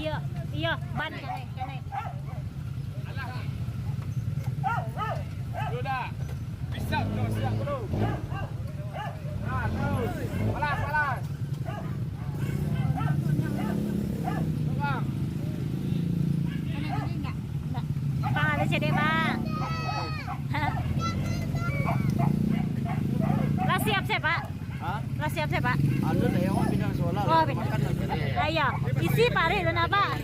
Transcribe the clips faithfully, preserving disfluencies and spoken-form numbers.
Iyo, iyo, ban. Sudah. Bisa, terus, siap, terus. Nah, terus. Palas, palas. Pegang. Bang, ada cedek, Bang. Lah siap, siap, Pak. Hah? Lah siap, siap, Pak. Anu lah, yang pindah sekolah. Oh, lah, pindah. Makan lah, pindah. Ah, iya. Isi parit tu, nak, Pak.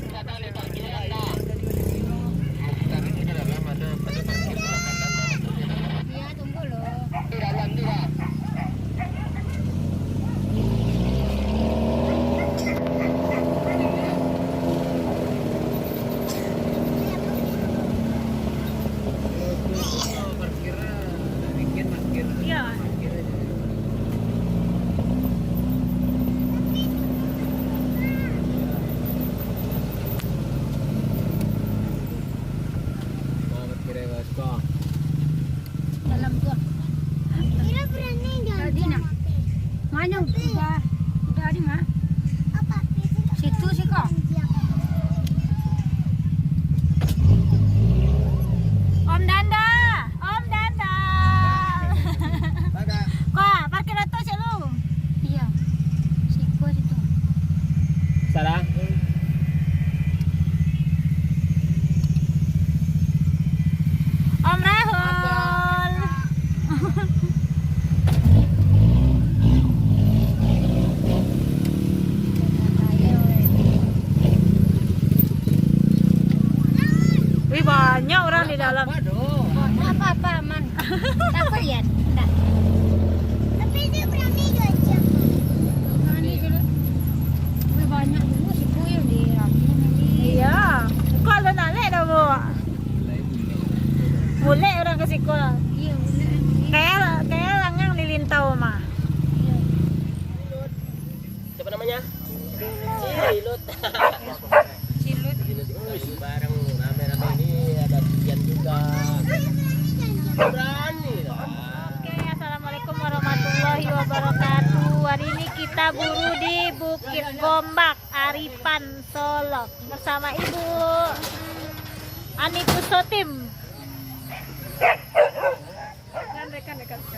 Iya, tunggu lo. Iya. Dalam tu. Tadi nak. Mana udah, udah tadi mah. Situ sih kok. Om Danda, Om Danda. Kok parkir oto cek lu? Iya. Siko situ. Salah. Om Rahul. Wih, banyak orang di dalam. Apa-apa, aman. Takut ya? Enggak. Tapi dia berani gajah. Berani dulu. Wih, banyak dulu si Puyuh di rapian tadi. Iya. Kok lu nalek dah, Bu? Bulek orang ke siko. Iya, bulek. Kayak, kayak langang di lintau mah. Iya. Siapa namanya? Cilut. Cilut. Cilut. Bareng rame-rame ini ada Tian juga. Berani lah. Oke, assalamualaikum warahmatullahi wabarakatuh. Hari ini kita buru di Bukit Gombak, Aripan, Solok, bersama Ibu Ani Pusotim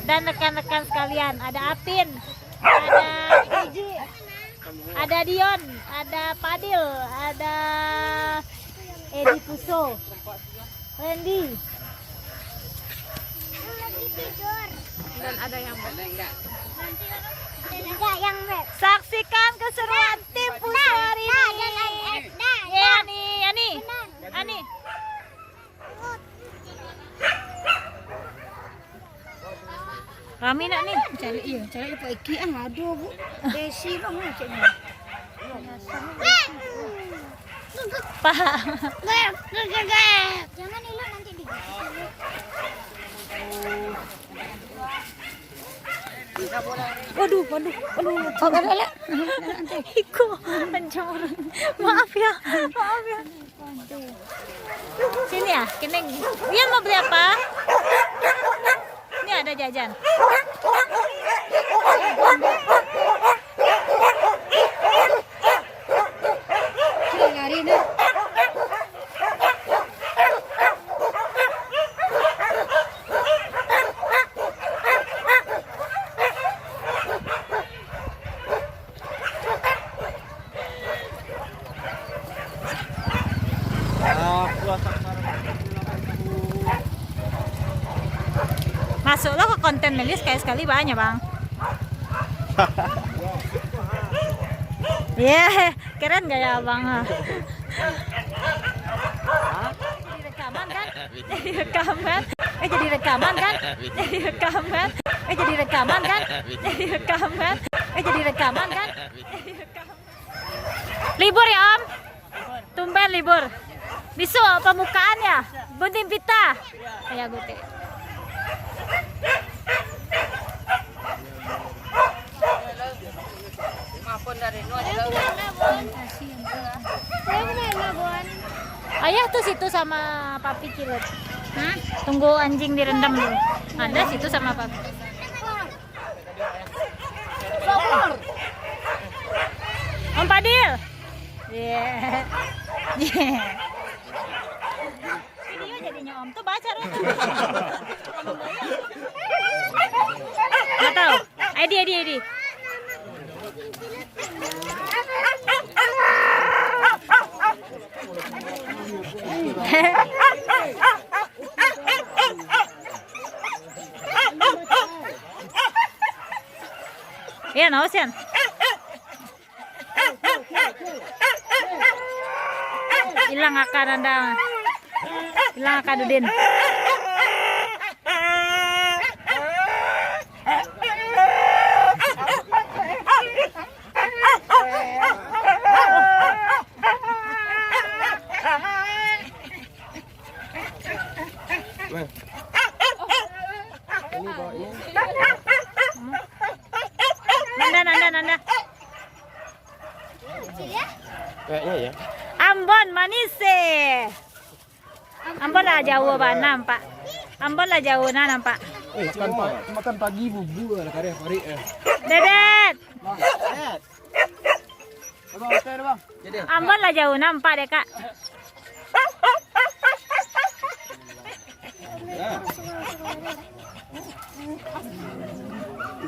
dan rekan-rekan sekalian. Ada Apin, ada Iji, ada Dion, ada Padil, ada Edi Puso, Randy. Dan ada yang beb. Tidak yang beb. Saksikan keseruan tim Puso hari ini. Ye, Ani, Ani. Ani. Rami nak ni. Cari, iya, cari Pak Iki ah, aduh, Bu. Desi bang, cek ni. Pak. Jangan elok nanti digigit. Waduh, waduh, waduh. Iko, anjing orang. Maaf ya, maaf ya. Sini ya, kena. Dia mau beli apa? Ini ada jajan. Lari, nah. Masuklah ke konten Melis sekali-sekali banyak, Bang. Ye, keren gaya Abang, ha. Jadi rekaman kan? Jadi rekaman. Eh, jadi rekaman kan? Jadi rekaman. Eh, jadi rekaman kan? Jadi rekaman. Eh, jadi rekaman kan? Jadi rekaman. Libur ya, Om? Tumben libur. Besok pembukaan ya? Gunting pita. Ya, gunting. Ayah tuh situ sama Papi Cilet. Hah? Tunggu anjing direndam dulu. Ada situ sama Papi. Om Padil. Iya. Video jadinyo, Om. Tu baca dulu. Nggak tahu. Edi, Edi, Edi. Iya, no, Sian. Ilang aka Nanda. Ilang aka Dudin. Nanda, Nanda, Nanda. Kayaknya ya. Ambon manis eh. Ambon lah jauh bana nampak. Ambon lah jauh nah nampak. Eh, makan pa-, makan pagi bubur lah kareh parik eh. Dedet. Bang, eh. Bang, hotel, Bang. Jadi. Ambon lah jauh nampak deh, Kak. Ya.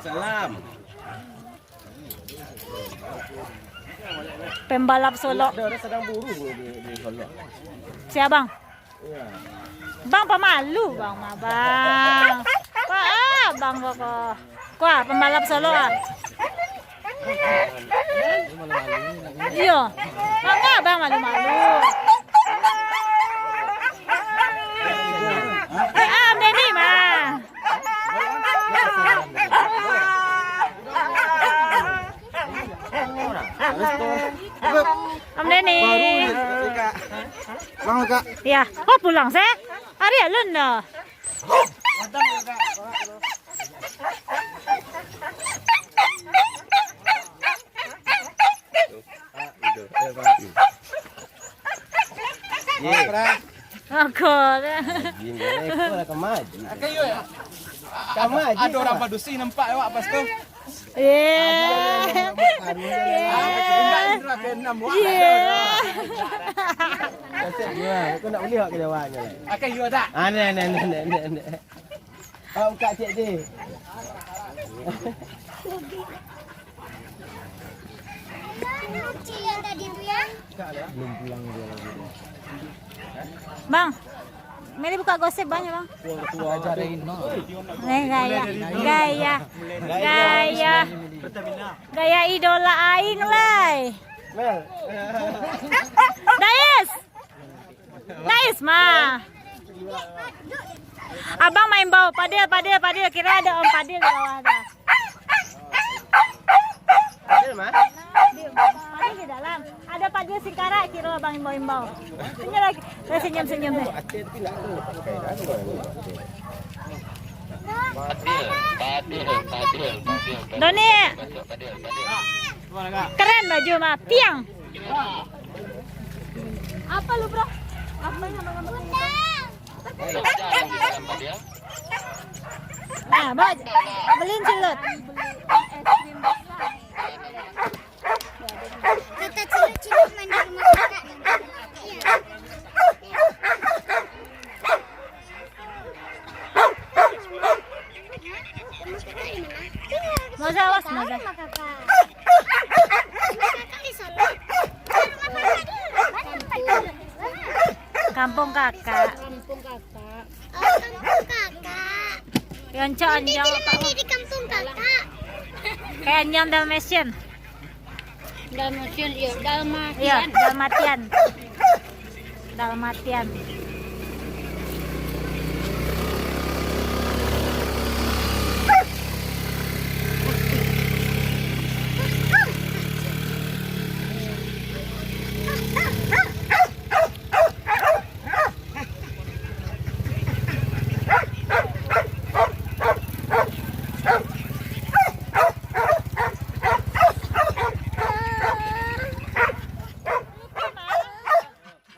Salam. Pembalap Solok. Ada, ada sadang buru di, di Solok. Sia, Bang? Iya. Bang pamalu, Bang mah, Bang. Wah, Bang kok. Kuah, pembalap Solok ah. Iyo. Manga Bang malu-malu. Eh, ah, Denny mah. Om Denny. Bang, Kak. Ya. Oh, pulang sih. Hari alun dah. Ye. Agak. Gini, eh, kau dah kemaji. Kamaji. Ado urang padusi nampak awak pas tu. Ye. Ye. Enggak, Indra ke enam, wah. Ye. Kasih dua, kau nak boleh awak ke Jawa ni? Akan you ada. Ah, ni, ni, ni. Kau buka cek je. Belum pulang dia lagi. Bang, mari buka gosip banyak, Bang. Eh, gaya, gaya, gaya, gaya idola aing lai. Dais. Nice, ma. Abang main bau. Padil, padil, padil. Kiro ado Om Padil di bawah tu. Padil, ma? Padil di dalam. Ado Padil Singkarak, kiro abang imbau-imbau. Senyum lagi. Eh, senyum, senyum, eh. Padil, padil, padil, padil. Doni. Keren baju mah, piang. Apa lu, bro? Apa yang nama? Nah, boj, beliin cilut. Kata cilut-cilut main di rumah kakak. Iya. Maza, awas, maza. Kampung kakak. Kampung kakak. Oh, kampung kakak. Yang cak anjang. Di kampung kakak. Kayak anjang Dalmatian. Dalmatian, iya, Dalmatian. Iya, Dalmatian. Dalmatian.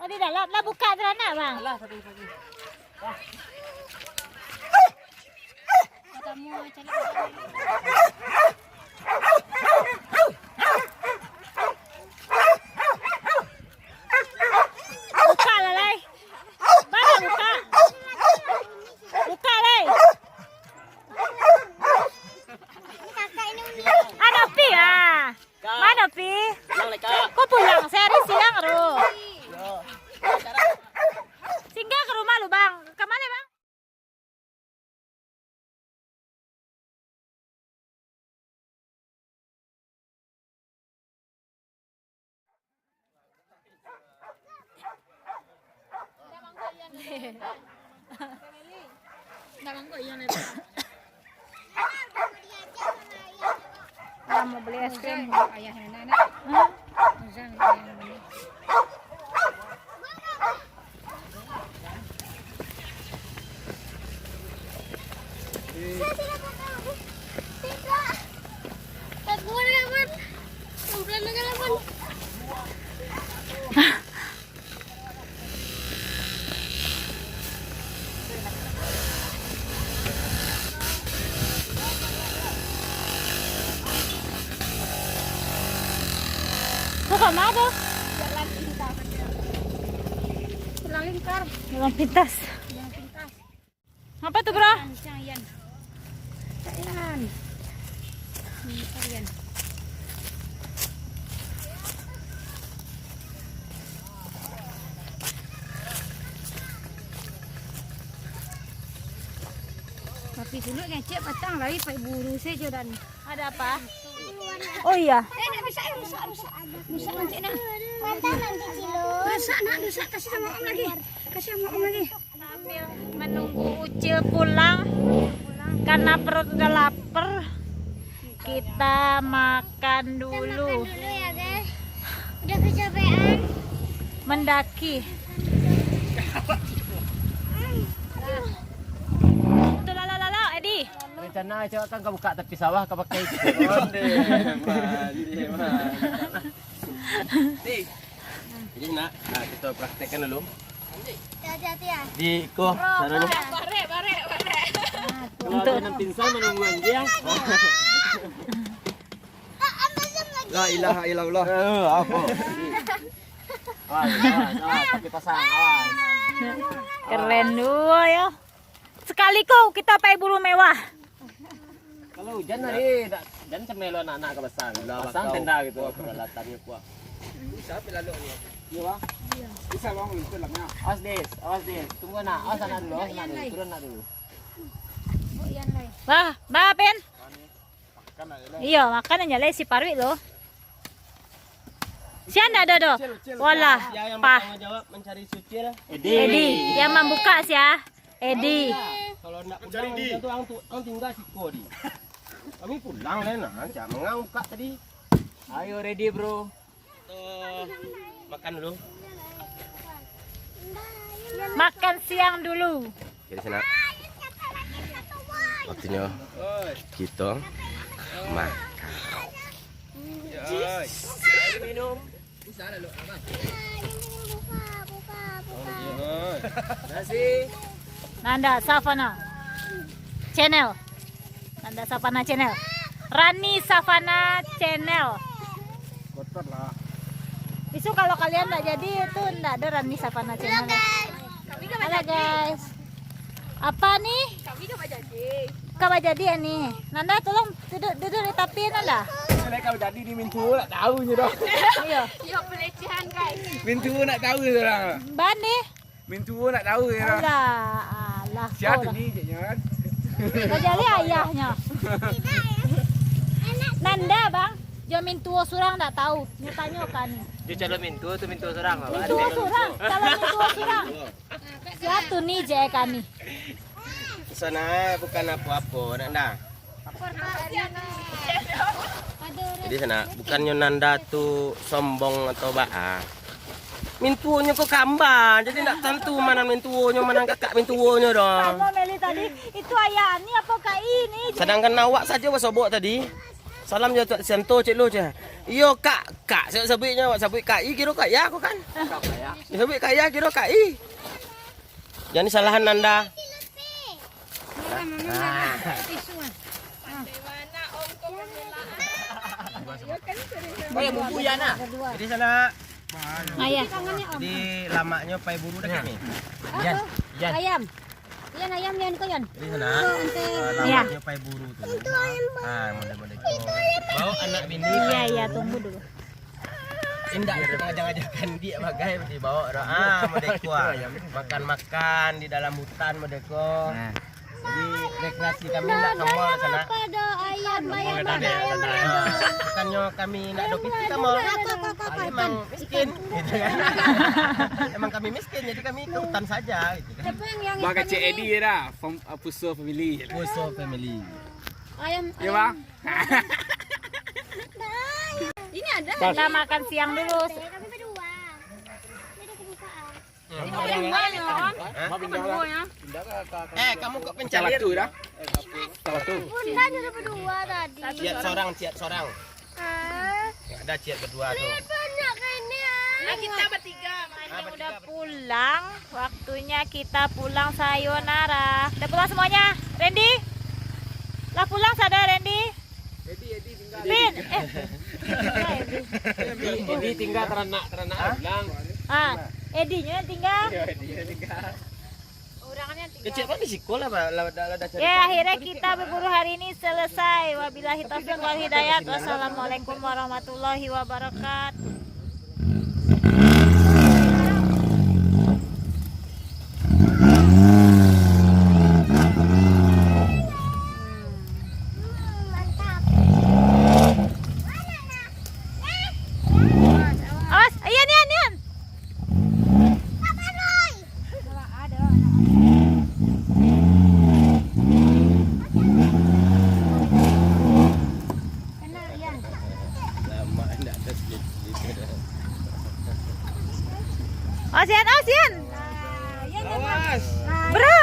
Oh, di dalam lah, buka celana, Bang. Alah, satu lagi. Kamu cari. Nak mangkok iyo lebar. Lah, mau beli es krim. Ayah yang mana? Hah? Zang, ayah yang mana? Kau kemana tu? Jalan pintas. Jalan lingkar. Jalan pintas. Jalan pintas. Apa tu, bro? Ikan, ikan, ikan. Ikan. Ini ikan. Tapi dulu ngecek patang lari pai buru sajo dan. Ada apa? Oh iya. Eh, nak rusak, eh, rusak, rusak. Rusak nanti, nah. Patang nanti, Cilo. Rusak, nak, rusak. Kasih sama om lagi. Kasih sama om lagi. Sambil menunggu Ucil pulang, karena perut udah lapar, kita makan dulu. Kita makan dulu ya, guys. Udah kecapean. Mendaki. Tuh, lalau, lalau, Edi. Rencana cewek kan ka buka tapi sawah ka pakai. Onde, man, iye, man. Ni. Jadi nak, nah, kita praktekkan dulu. Hati-hati ya. Di ko, caranya. Barek, barek, barek. Kalau ada yang pingsan, menunggu dia. La ilaha illallah. Eh, apa? Awas, awas, awas, pakai pasang, awas. Keren dulu ya. Sekali ko kita pai buru mewah. Kalau hujan hari, tak, jan sampai lo anak-anak ka pasang. Pasang tenda gitu. Wah, peralatannya kuat. Bisa pe lalu ni. Iya, Bang. Bisa, Bang, itu lamnya. Awas, Des, awas, Des. Tunggu, nak. Awas, anak dulu, awas, anak dulu. Turun, anak dulu. Bah, bah, Pen. Makan aja lah. Iya, makan aja lah si Parwi lo. Sian dah dodo. Walah, yang pah. Bertanggung jawab mencari si Ucil. Edi. Edi, yang membuka sia. Edi. Kalau nak pulang, Edi, tu ang tu, ang tinggal siko, Di. Kami pulang lah, nah, cak mangang buka tadi. Ayo, ready, bro. Eh, makan dulu. Makan siang dulu. Jadi, sana. Waktunya kita makan. Minum. Nasi. Nanda Savana Channel. Nanda Savana Channel. Rani Savana Channel. Kotor lah. Isu kalau kalian ndak jadi, itu ndak ada Rani Savana Channel. Halo, guys. Apa ni? Kami ka bajadi. Ka bajadi ya ni. Nanda, tolong duduk, duduk di tapi, Nanda. Kalau ka bajadi ni mintuo nak tahu je dah. Iya. Yo, pelecehan, guys. Mintuo nak tahu je dah. Ban ni. Mintuo nak tahu je dah. Alah, alah. Siapa tu ni, caknya kan? Kau jadi ayahnya. Nanda, Bang. Jo mintuo surang ndak tahu. Nyo tanyo ka ni. Jo calon mintuo tu mintuo surang, Bang. Mintuo surang, calon mintuo surang. Sia tu ni je kami. Sana bukan apo-apo, nak ndak? Jadi sana, bukannyo Nanda tu sombong atau baa. Mintuonyo ko kamba, jadi ndak tantu manan mintuonyo, manan kakak mintuonyo doh. Tanyo Meli tadi, itu ayah ni apo Kak I ni? Sadangkan awak sajo basobok tadi. Salam jo Tuak Sianto, cek lo, cek. Iyo, Kak, Kak, sabuik-sabuiknyo, awak sabuik Kak I, kiro Kak Ya ko kan? Sabuik Kak Ya, kiro Kak I. Jan disalahan Nanda. Oh, ya, bumbu ya, nak. Jadi sana. Ayah. Jadi lamaknyo pai buru dah kami. Yan, Yan. Ayam. Yan, ayam, Yan, ko, Yan. Jadi sana. Ko, ante. Eh, lamaknyo pai buru tu. Ah, model-model tu. Bawa anak bini. Iya, iya, tunggu dulu. Indak, kita ngajak-ngajakkan diak bagai dibawa dah. Ah, model ko, ah. Makan-makan di dalam hutan model ko. Nah. Jadi rekreasi kami ndak ka mall sana. Apa doh ayam, ayam, ayam, ayam. Bukannyo kami ndak do piti ka mall. Emang miskin, gitu kan. Emang kami miskin, jadi kami ikut hutan saja, gitu kan. Siapa yang, yang Bang ikan Kecil ini? Edi je dah, fam-, uh, Puso family je lah. Puso family. Ayam, Ya, ayam. Bang. Ini ada. Pas. Kita makan siang dulu. Tapi berdua. Ini ada kebukaan. Ini ada kebukaan. Hah? Hah? Apa berdua ya? Eh, kamu kok Salah pencalir? tu dah. Salah tu. Bunda ada berdua tadi. Ciat seorang, ciat seorang. Ah. Nggak ada ciat berdua tu. Lihat banyak kainnya. Nah, kita bertiga. Makanya Ah, udah bertiga, bertiga. pulang. Waktunya kita pulang, sayonara. Udah pulang semuanya? Randy? Lah pulang sadar, Randy? Edi, Edi tinggal. Pin, eh. Edi, Edi tinggal teranak, teranak Hah? pulang. Ah, Edinya yang tinggal. Iya, Edi tinggal. Kecil kan di siko lah, Pak. Lah, lah, lah, dah cari Ya, tahu. akhirnya kita berburu hari ini selesai. Wabillahi taufiq wal hidayah. Wassalamualaikum warahmatullahi wabarakatuh. Awas, iya, Nian, Nian. Lama ndak ada slip-slip. Awas, Yan, awas, Yan. Awas. Bro.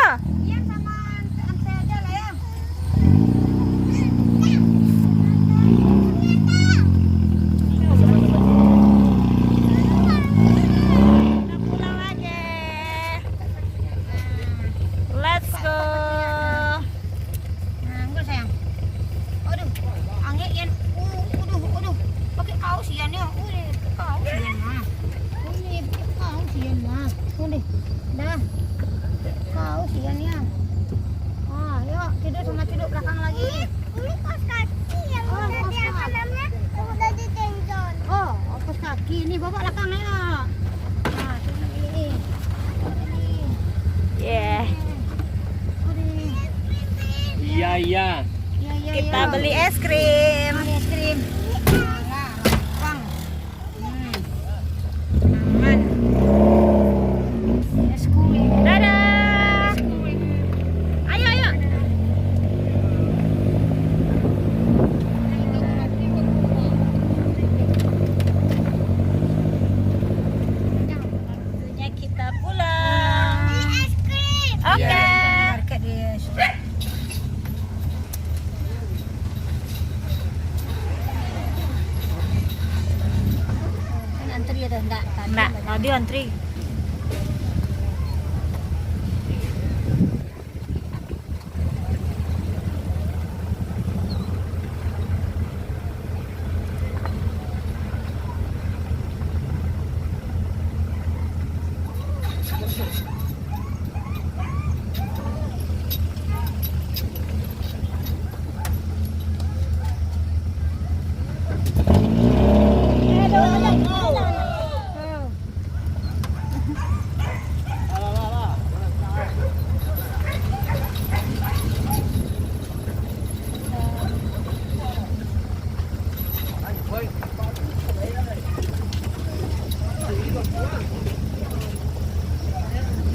Pulang lagi. Let's go. Nah, enggak, sayang. Aduh, angek, Yan. Uh, aduh, aduh. Pakai kaos, Yan, ya. Uh, pakai kaos, Yan, mah. Uh, pakai kaos, Yan, mah. Aduh, dah. Kaos, Yan, ya. Ah, yuk, tidur sama tidur belakang lagi. Ini kaos kaki yang Oh, udah kaos di, apa kaki. namanya, yang udah ditenjon. Oh, kaos kaki. Nih, bawa belakang, ayo. Nah, sini, sini. Sini. Yeah. Sini. Iya, iya. Iya, iya, Kita iya. beli es krim. Beli es krim. Nah, Bang. Hmm. Aman. Let's go. Dadah. Ayo, ayo. Waktunya kita pulang. Beli es krim. Oke. Iya, iya. Market di Kan antri ada, ndak? Tadi Ndak, ada. tadi antri.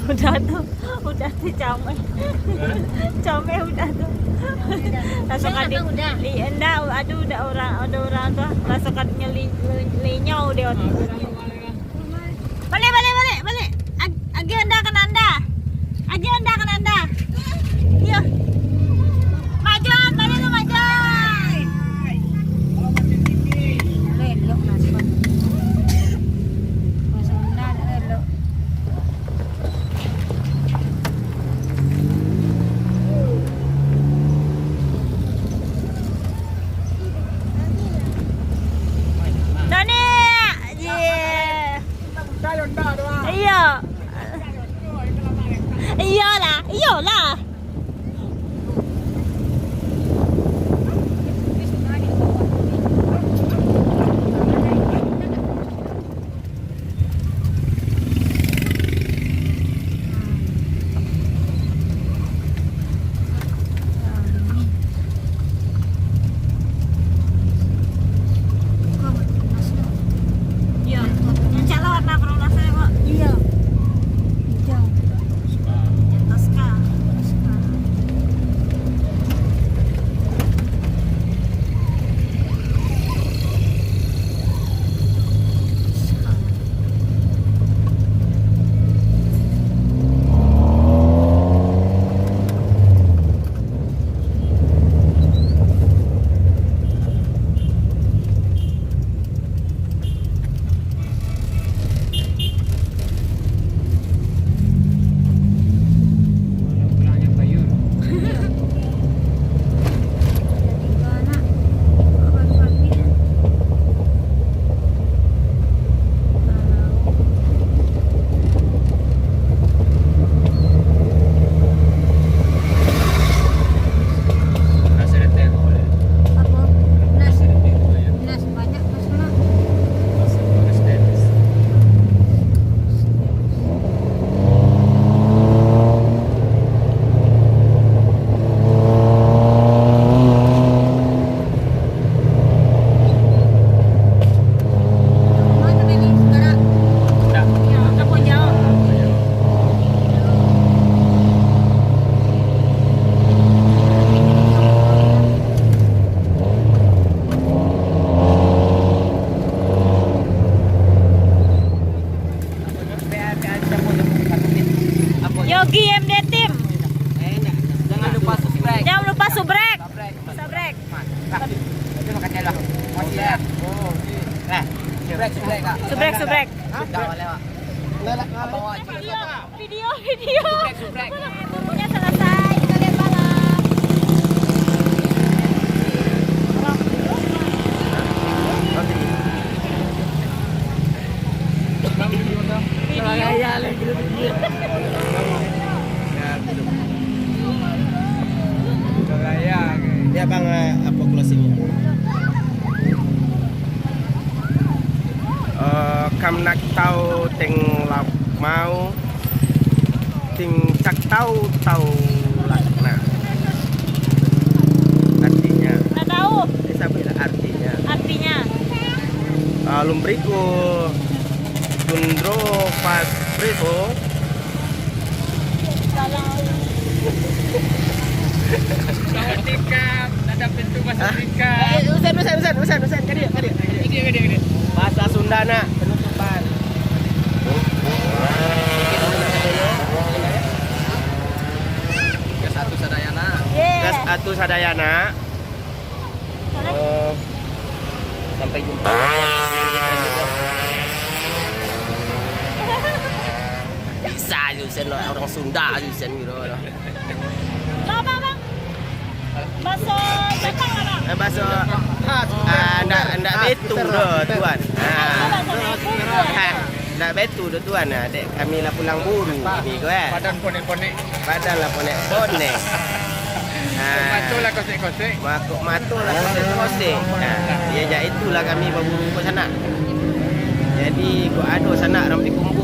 Udah tu, udah tu comel. Comel udah tu. Langsung Saya ada, makan udah. li-, enggak, aduh, udah orang, ada orang tu. Langsung katanya li-, li-, lenyau dia tu. Balik, balik, balik, balik. Ag-, agih anda ka Nanda. Agih anda ka Nanda. Iyo. Majon, balik lu, Majon. Elok, elok, elok. Bahasa Sunda elok. Nani, ye. Iyo. Iyolah. Subrek, subrek. Video, video, video. Bukunya selesai, kita lihat malam. Ya, bang, eh, apa closing? Eh, kam nak tahu teng lamau, ting cak tahu tahu lah. Nah, artinya. Nak tahu? Eh, sabar lah, artinya. Artinya? Ah, lumbrigo, tundro, pas, preso. Tingkap, ada pintu masuk. Hah? Tingkap. Eh, usan, usan, usan, usan, usan, ka dia, ka dia, ka dia. Ka dia, ka dia, ka dia. Bahasa Sunda, nak, penutupan. Gas atuh sadayana. Gas atuh sadayana. Eh, sampai jumpa. Bisa aja Usen, orang Sunda aja Usen gitu. Lah, Bang, Bang. Baso Jepang lah, Bang. Eh, baso, ah, ndak, ndak betu doh, Tuan. Ah. Baso Jepang, Tuan. Ah, ndak betu doh, Tuan. Ah, dek kami lah pulang buru kami ko, eh. Badan ponek-ponek. Badan lah ponek-ponek. Ah. Mato lah kosek-kosek. Mako mato lah kosek-kosek. Nah, ya, jak itulah kami baburu ko sanak. Jadi, kok ado sanak urang Payakumbuh